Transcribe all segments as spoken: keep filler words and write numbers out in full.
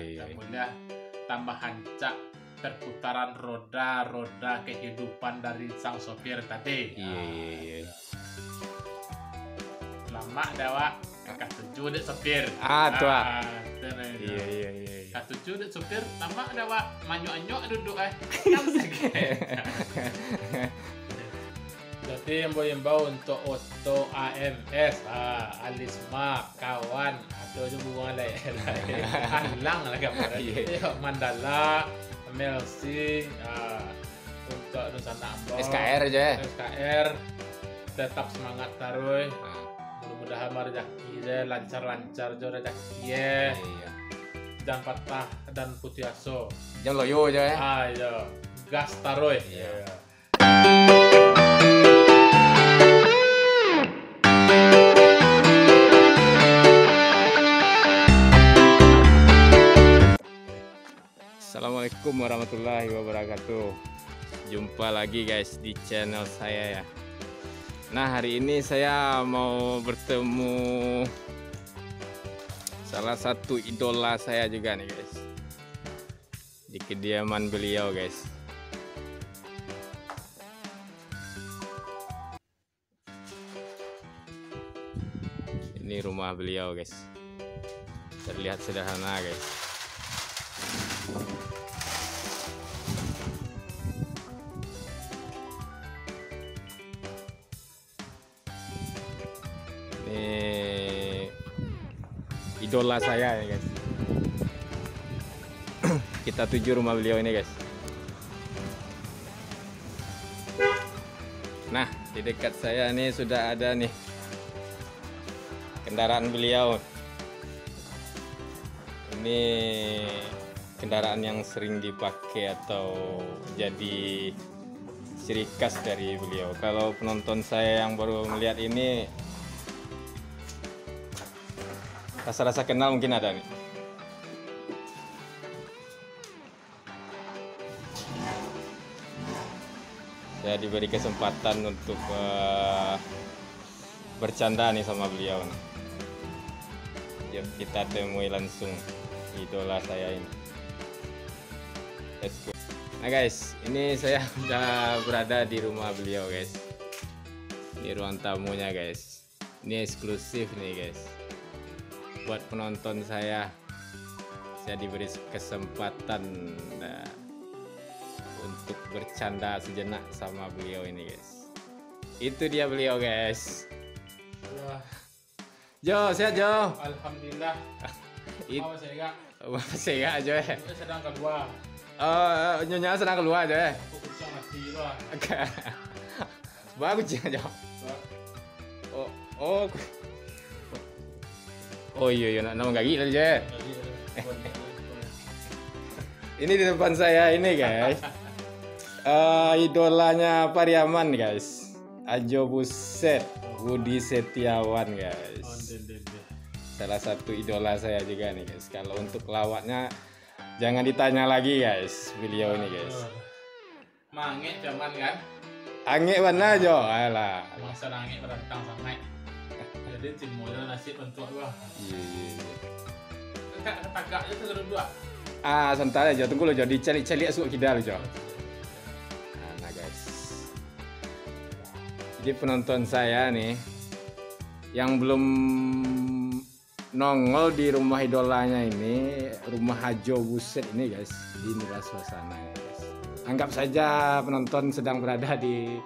Iya. Mudah tambah rancak perputaran roda-roda kehidupan dari sang sopir tadi. Iya, iya, iya. Lamak dah, Wak. Katuju dek sopir. Ah, tu, ah. Ah, tu nah, tu. Iya, iya, iya, iya. Katuju dek sopir, lamak dah, Wak. Manyok-anyok duduk, eh. Kan sakik. Jadi, imbau-imbau untuk Oto A M S, ah, Alisma, kawan, atau je bunga lain. Alang lah gambaran. Iya. Iya, Mandala, Melsi, ah, untuk dunsanak ambo. S K R je. S K R, tetap semangat taruih. Ah. Mudah-mudahan marejaki je, lancar-lancar je rejaki je. Iya. Jan patah dan putuih aso. Jan loyo je, eh. Ah, iya. Gas taruih. Iya. Iya. Assalamualaikum warahmatullahi wabarakatuh. Jumpa lagi, guys, di channel saya, ya. Nah, hari ini saya mau bertemu salah satu idola saya juga nih, guys. Di kediaman beliau, guys. Ini rumah beliau, guys. Terlihat sederhana, guys. Ini idola saya, ya, guys. Kita tuju rumah beliau ini, guys. Nah, di dekat saya nih sudah ada nih kendaraan beliau. Ini kendaraan yang sering dipakai atau jadi ciri khas dari beliau. Kalau penonton saya yang baru melihat ini, rasa-rasa kenal mungkin ada nih. Saya diberi kesempatan untuk, eh, bercanda nih sama beliau nih. Yuk, kita temui langsung idola saya ini. Let's go. Nah, guys, ini saya udah berada di rumah beliau, guys. Di ruang tamunya, guys. Ini eksklusif nih, guys. Buat penonton saya, saya diberi kesempatan, nah, untuk bercanda sejenak sama beliau ini, guys. Itu dia beliau, guys. Wah. Jo, sehat, Jo? Alhamdulillah. It- Bawa saya, Kak. Bawa saya, Jo, eh? Saya sedang keluar. Oh, nyonya sedang keluar, Jo, eh? Aku kuciang mati tu lah. Bawa kuciang, Jo. Ba- Oh, oh. Oh, iya, iya, nak, nak manggagik tadi, Jo, eh? Manggagik tadi. Ini di depan saya ini, guys. Eh, idolanya Pariaman, guys. Ajo Buset, Budi Setiawan, guys. Oh, den, den, den. Salah satu idola saya juga nih, guys. Kalau untuk lawaknya, jangan ditanya lagi, guys. Beliau ini, guys. Betul. Mangek zaman kan? Angek bana, Jo. Alah. Masa angek berantang sangat. Jadi, timbullah nasib bantuak gua. Iya, iya, iya. Tagak, tagak je tu duduk, ah. Ah, santai aja. Tunggu lo, Jo. Dicaliak-caliak suok kida lo, Jo. Ah, nah, guys. Jadi, penonton saya nih, yang belum nongol di rumah idolanya ini, rumah Ajo Buset ini, guys. Inilah suasananya, guys. Anggap saja penonton sedang berada di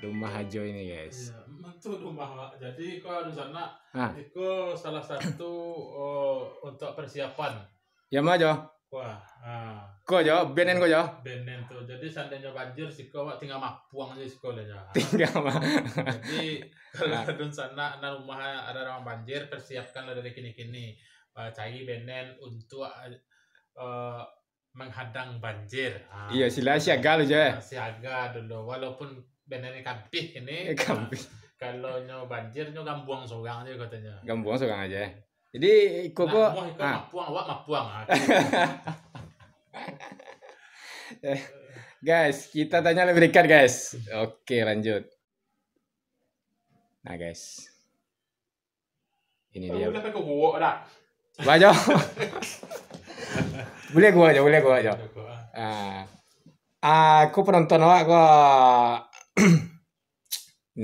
rumah Ajo ini, guys. Iya, memang tu rumah, Pak. Jadi, kau di sana, ah, itu salah satu, oh, untuk persiapan. Ya, mah, Jo? Wah, ah. Ko, Jo, band-an ko, Jo? Band-an tu. Jadi, seandainya banjir, siko awak tinggal mapuang aja siko lah, Jo. Tinggal ma- Jadi, kalau, ah, dunsanak, nan rumah ada rawan banjir, persiapkanlah dari kini-kini. Ah, cari band-an untuk, eh, menghadang banjir. Ah. Iya, sila siaga lo, Jo, eh? Ah, siaga dulu. Walaupun band-an ni kampih ini, eh, kampih, kalau nyo banjir, nyo gambuang sorang aja katanya. Gambuang sorang aja, eh? Jadi, iko ko, nah, ko, ah, mapuang, awak mapuang, ah. Eh, guys, kita tanya lebih dekat, guys. Oke, lanjut. Nah, guys. Ini dia. Udah pakai gowok dah. Bah, Jo. Buliah ko ajo, buliah ko ajo. Ah, ah, ko panonton awak ko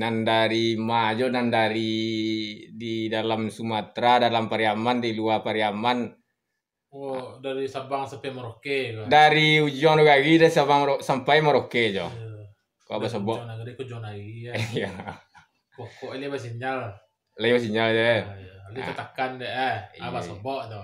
nan dari ma ajo, nan dari di dalam Sumatera, dalam Pariaman, di lua Pariaman. Oh, dari Sabang sampai Merauke ko. Dari ujuang nagari dari Sabang Mero- sampai Merauke jo. Iyo. Ko basobok. Ujuang nagari ko ujuang nagari ya. Iya. Pokoknya dia basinyal. Lain sinyal je. Ah, iya. Dia tatakan deh eh. Ah, basobok tu.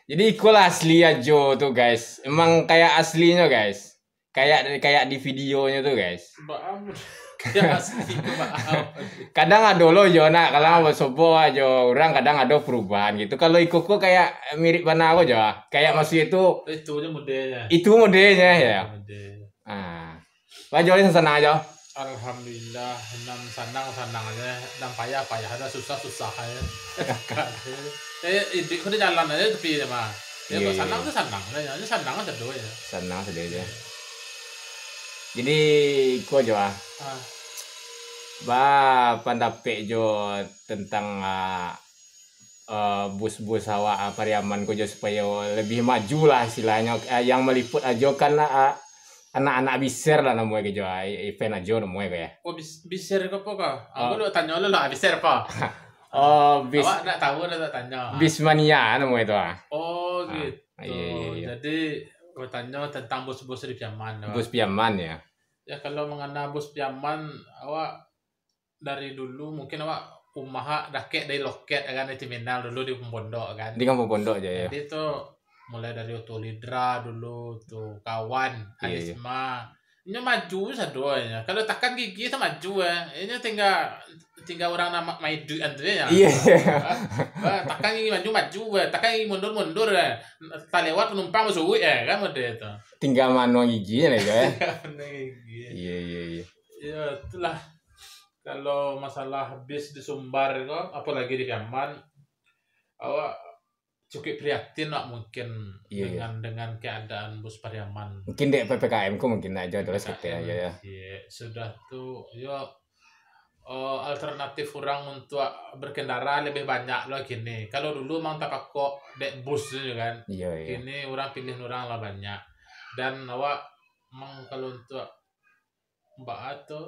Jadi ikolah asli ajo tu guys. Emang kayak aslinyo guys. Kayak kayak di videonyo tu guys. Baam. Kayak asli tu baam. Kadang ado lo jo nak kalau basobok ajo orang kadang ado perubahan gitu. Kalau iko ko kayak mirip bana ko jo. Kayak maksud itu Itu je modelnya. itu modelnya ya. Model. Ah. Bajo ni sana ajo. Alhamdulillah, nan sanang sanang aja, nan payah payah aja, susah susah aja. Eh, idup ko jalan aja tapi mah. Ya Iya, kok iya, sanang iya. tu sanang aja, aja sanang aja doh ya. Sana sedih aja. Jadi iko ajo ah. Ah, Ba pandapek jo tentang ah, eh, bus-bus awak ah, Pariaman ko jo supayo lebih maju lah istilahnyo. Eh, yang maliput ajo kan ah, anak-anak biser lah namonyo ko jo ah, event ajo namonyo ko ya. oh bis, biser ko apa kah? Aku nak tanya lo lah biser apa? Oh, bis Awak nak tahu nak tak tanya. bis mania namonyo tu ah. Oh gitu. Iya iya iya. Jadi bertanya tentang bus-bus di Piaman. Awak. Bus Piaman ya. Ya kalau mengenai bus Piaman, awak dari dulu mungkin awak rumah dakek dari loket kan di terminal dulu di Pondok kan. Di kampung pondok aja ya. Jadi tu mulai dari Oto Lidra dulu tu kawan Iya, iya. Anisma. Inyo maju sadonya. Kalau takan gigi tu maju eh. Inyo tinggal tinggal orang nama main duit antri ya. Iya. Bah, takan gigi maju maju eh. Takan gigi mundur mundur eh. Tak lewat penumpang bersuit eh kan model tu. Tinggal manuang gigi lah ya. Penuh gigi. Iya iya iya. Ya itulah. Kalau masalah bis di Sumbar ko, apalagi di Piaman, awak cukup prihatin lah mungkin Iya, iya. dengan dengan keadaan bus Pariaman. Mungkin dek P P K M ko mungkin aja terus kita aja ya. Iya, sudah tu yo eh, alternatif orang untuk berkendara lebih banyak lah kini. Kalau dulu mang tapakok dek bus tu kan. Iya iya. Kini orang pilih orang lah banyak. Dan awak mang kalau untuk baa tu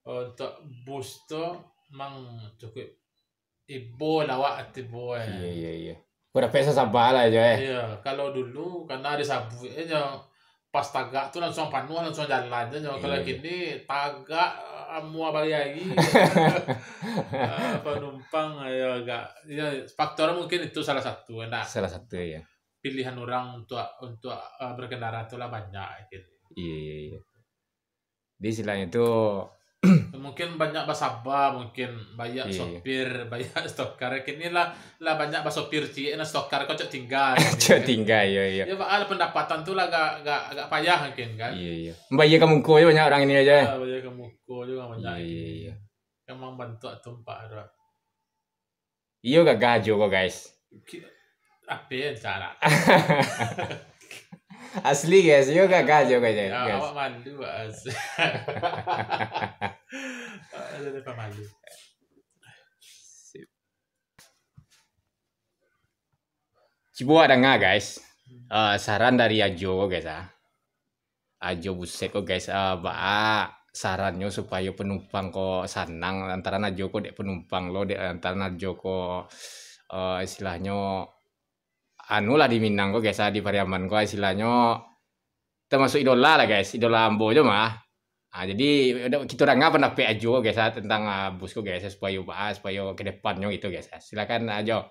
eh, untuk bus tu mang cukup ibo lah awak tibo eh. Iya iya iya. Ko dapek sasabar lah aja eh. Iya, kalau dulu karena ada sabu eh nyo pas tagak tu langsung panuh langsung jalan je nyo. Kalau Iya, iya. Kini tagak amua bari hari. Ah, penumpang ya agak ya faktor mungkin itu salah satu nah Salah satu ya. Pilihan orang untuk untuk uh, berkendara tu lah banyak gitu. Iya iya iya. Di istilahnya tu Mungkin banyak basaba mungkin banyak Iya. Sopir, banyak stokar. Kini lah lah banyak basopir ciek nah stokar kau cok tinggal. Cok tinggal iya iya. Ya bah pendapatan tu lah agak agak agak payah mungkin kan. Iya iya. Bayar ka muko je banyak orang ini aja. Ah, bayar ka muko juga banyak. Iya iya iya. Memang bantuak tumpak tu. Iyo gagah ajo ko guys. Apa yang cara? Asli guys, iyo gagah ajo guys. Ya, guys. Awak malu as. Ada depan malu. Cubo awak danga guys. Uh, saran dari ajo ko guys ah. Ajo buset ko guys uh, baa sarannyo supayo penumpang ko sanang lantaran ajo ko dek penumpang lo dek lantaran ajo ko uh, istilahnyo anu lah di Minang ko guys ah, di Pariaman ko istilahnyo termasuk idola lah guys, idola ambo jo mah. Ah, jadi kita danga pandapek ajo ko guys ah, tentang ah, bus ko guys ah, supayo baa supayo ke depannyo gitu guys ah. Silakan ajo.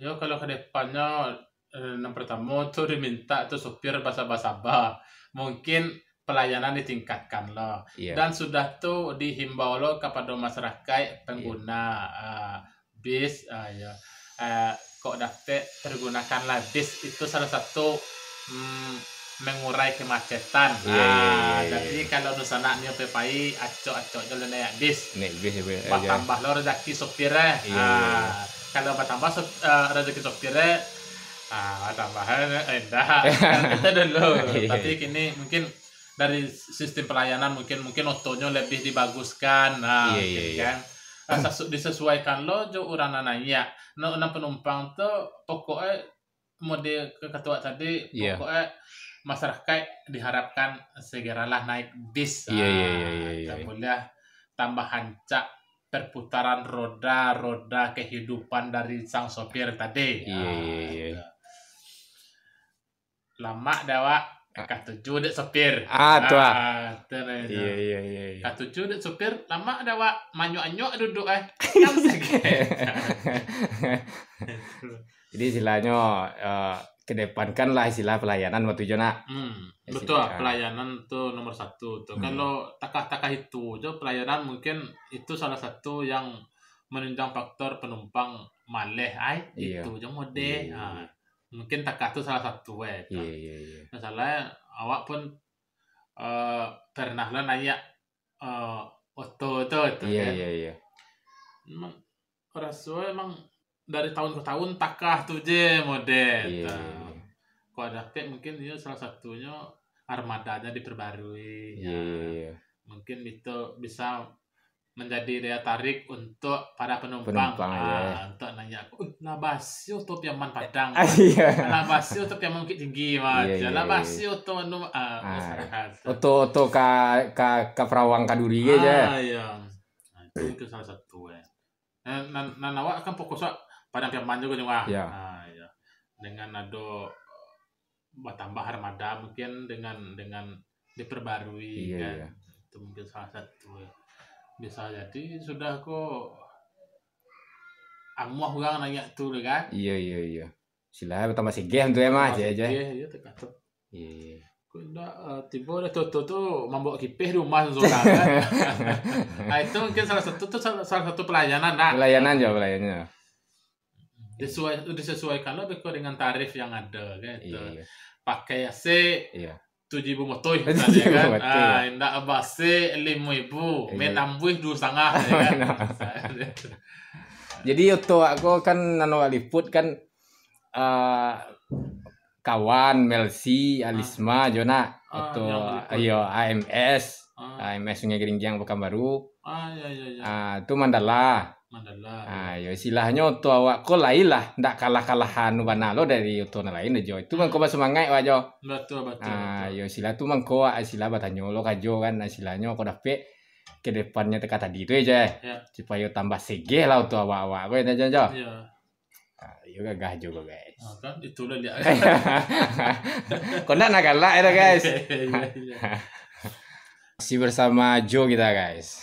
Yo kalau ke depannyo eh, yang pertama tu diminta tu supir basaba-saba. Mungkin pelayanan ditingkatkan lo. Iya. Dan sudah tu dihimbau lo kepada masyarakat pengguna ah, bis ah, ya. Ah, kok dapek pergunakanlah bis itu salah satu mm, mengurai kemacetan. Iya, iya, iya, iya, Jadi kalau dunsanak nio pai acok-acok je lah naik bis. Naik bis aja. Batambah lo rezeki sopir eh. Iya, iya, Ah, kalau batambah sop, uh, rezeki sopir eh, ah, tambahan eh dah. Kan kita dulu. Iya, Tapi iya. Kini mungkin dari sistem pelayanan mungkin mungkin otonyo lebih dibaguskan. Nah, Iya, mungkin iya, iya. Kan. Nah, sesu- disesuaikan lo jo urang nan naik. Nah, urang penumpang tu pokoknya model kata awak tadi, Iya. pokoknya masyarakat diharapkan segeralah naik bis. Iya, iya, iya, Ah, iya, iya. Tambah, tambah rancak perputaran roda-roda kehidupan dari sang sopir tadi. Iya, iya, Ah, iya. Itu. Lamak dek awak, Ah. katuju dek sopir. Ah, tu ah. Ah, tu nah itu. Iya, iya, iya, iya. Katuju dek sopir, lamak dek awak, manyuak-anyuak duduk, eh. Kan sakik. Jadi, istilahnya, eh, kedepankanlah istilah pelayanan waktu jo nak. Hmm, Istilah, betul, ah. pelayanan tu nomor satu tu. Hmm. Kalau takah-takah itu jo pelayanan, mungkin itu salah satu yang menunjang faktor penumpang maleh, ai, Iya. itu jo modeh. Iya, iya, Ah, iya. mungkin takah tu salah satu, eh, tu. Iya, iya, iya. Masalah awak pun, eh, pernah lah naik, eh, oto tu, tu Iya, kan. iya, iya. Memang raso emang dari tahun ke tahun takah tu je model Iya, tu. iya, iya. Kok dapek mungkin iyo salah satunyo armadanya diperbarui. Iya, Ya. iya, iya. Mungkin itu bisa menjadi daya tarik untuk para penumpang. Penumpang, Ah, iya. Untuk nanya, "Uh, lah basi oto Piaman Padang, Ah, iya. lah basi oto Piaman Bukittinggi, mah. Iya, iya, Lah iya. basi oto anu, ah, Ah. masyarakat." Oto, oto ka, ka, ka Perawang Kaduri ke je. Ah, iya. Nah, itu mungkin salah satu, eh. Nan, nan, nan awak kan fokus awak Padang Piaman jugo, Jung, ah. Iya. Ah, iya. Dengan ado batambah armada mungkin dengan, dengan diperbarui, Iya, kan. iya. Itu mungkin salah satu, ya. Bisa jadi sudah ko amuah urang nanya tu lah, kan. Iya, iya, iya. Sila batambah sigeh tu ya, Mas, Tambah ya, je. sigeh, iya, takah tu. Iya, iya. Kok indak, eh, tibo dah toto tu mambawa kipeh di rumah sorang, kan. Nah, itu mungkin salah satu tu salah, salah satu pelayanan dah. Pelayanan je, pelayanan. Disesuai, disesuaikan lah beko dengan tarif yang ada, kan, itu. Iya. Pakai A C, Iya. tujuh ribu motoi, Tujuh ribu misalnya, kan. motoi, Ah, ya. Indak ba-A C, limo ribu. Iya. Main ambuih dua setengah, ya, kan. Jadi, oto awak ko kan, anu, awak liput kan, eh, kawan, Melsi, Ah. Alisma, jo nak. Ah, Oto, yang meliput. iyo, A M S. Ah. A M S Sungai Geringgiang, Pekanbaru. Ah, ya, ya, ya. Ah, tu Mandala. Mandala, Ah, ya. Yo, istilahnyo oto awak ko lai lah, ndak kalah-kalahan bana lo dari oto nan lain jo. Itu mangko Hmm. basumangaik awak jo. Betul, betul, Ah, betul. yo, istilah tu mangko awak, istilah batanyo lo ka jo kan, istilahnyo ko dapek ke depannyo takah tadi tu je. Ya. Supayo tambah segeh lah oto awak-awak ko, yo, jo. Ya. Ah, yo gagah jugo, guys. Ah, kan? Itulah dia. Kok ndak nak galak itu, guys. Iya, iya. Masih bersama Ajo kita, guys.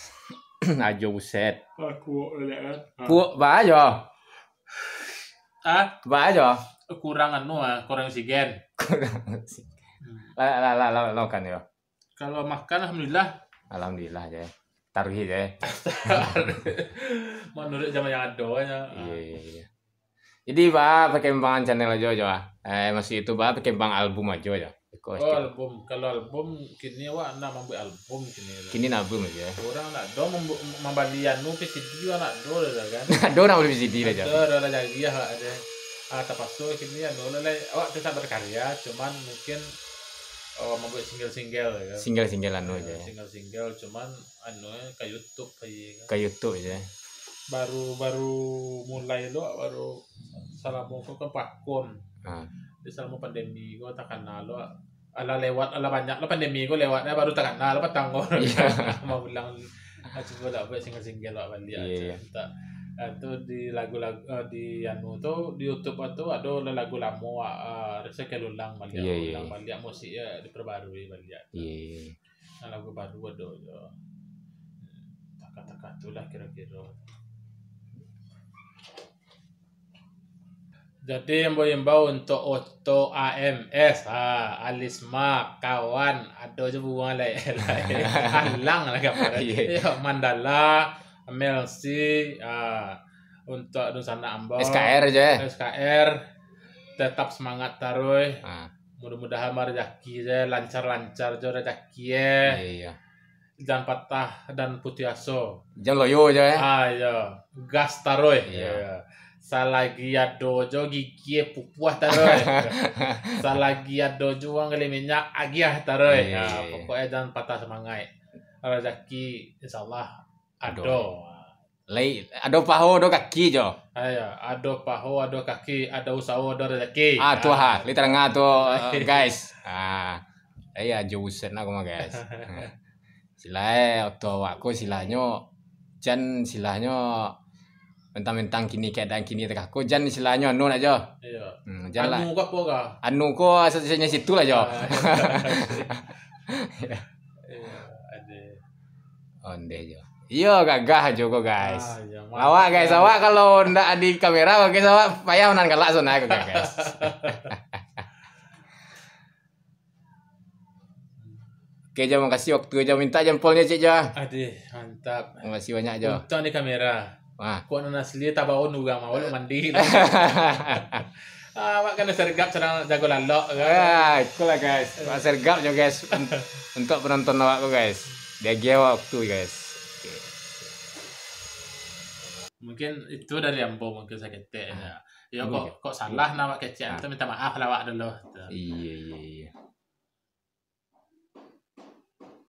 Ajo, buset. Ah, kuok lah, kan? Ah. Kuok, ba Ajo. Ah? Ba Ajo. Kurang anu, ah, kurang oksigen. Kurang oksigen. Hmm. Lah, lah, lah, lah, lah, kan, yo. Kalau makan, alhamdulillah. Alhamdulillah je. Taruih je. Menurut zaman yang ado aja. Iya, iya, iya. Jadi, ba, pakembangan channel ajo, jo, ah. Eh, maksud itu, ba, pakembangan album ajo, jo. Iko Oh, sikit. album. Kalau album, kini awak nak mambuat album kini tu. Kini nak album aja. Orang nak do mambu-, mambali anu V C D, awak nak do lah kan. Ado nak bali V C D lah, jo. Ado, ado lah jari lah, ado. Ah, tapaso kini anu lah, lah. Awak tetap berkarya, cuman mungkin, oh, mambuat single-single lah kan. Single-single anu Ya, aja. single-single, cuman anu, eh, ka YouTube aja kan. Ka YouTube aja. Baru, baru mulai lo, baru salamo ko kan pakon. Ha. Di salamo pandemi ko takana lo. Alah lewat, alah banyak lo pandemi ko lewat, eh, baru takana lo patang ko. Iya. Mau ulang, ah, cubo lah buat single-single lo baliak Iya, aja. iya. Minta, ah, tu di lagu-lagu, eh, di anu tu, di YouTube tu ado lah lagu lamo, ah, ah, recycle ulang baliak, Iya, iya, ulang iya. baliak musik ya, diperbarui baliak. Iya, iya, iya. Nah, lagu baru ado jo. Takah-takah tu lah kiro-kiro. Jadi, imbau-imbau untuk Oto A M S, ha, Alisma, kawan, ado jo buruang lai, lai. Alang lah gambar. Iya. Yo, Mandala, Melsi, ha, untuk dunsanak ambo. S K R je. S K R, tetap semangat taruih. Ha. Mudah-mudahan marajaki je, lancar-lancar jo rajaki, eh. Iya, iya. Jan patah dan putuih aso. Jan loyo je, eh. Ah, iya. Gas taruih. Iya. Iya. Salagi ado jo gigi, eh, pupuah taruih. Salagi ado jo uang gali minyak, agiah taruih. Iya, Ah, iya, iya. Pokoknya jan patah semangat. Rajaki, insyaallah, Ado. ado. Lai, ado paho, ado kaki jo. Ayo, ado paho, ado kaki, ado usaho, ado rezeki. Ah, tu ha, lai tarang tu, eh, guys. Ah, iya jo buset nak mah, guys. Sila eh, oto awak ko silanyo, jan silanyo mentang-mentang kini keadaan kini tengah ko, jan silanyo anu nak jo. Iya. Hmm, jan lah. Anu ko apo ka? Anu ko satu-satunya situ lah jo. Ah, iya. Iya, ada. Ondeh jo. Iyo, gagah jo ko, guys. Ah, iya, mantap. Awak, guys, awak kalau ndak di kamera, guys, awak payah nan galak sana ko, guys. Oke, jo, makasih waktu jo, minta jempolnya, Cik, jo. Adih, mantap. Makasih banyak, jo. Untuak di kamera. Wah. Kok nan asli tabaun urang mah, walau mandi. Ah, awak kan sergap sadang jago lalok, kan? Ah, itulah, guys. Awak sergap jo, guys. Un-, untuak penonton awak ko, guys. Diagiah waktu, guys. Oke. Mungkin itu dari ambo mungkin saketek, ya. Ya, kok, kok salah nak awak kecek, tu minta maaf lah awak dulu. Iya, iya, iya.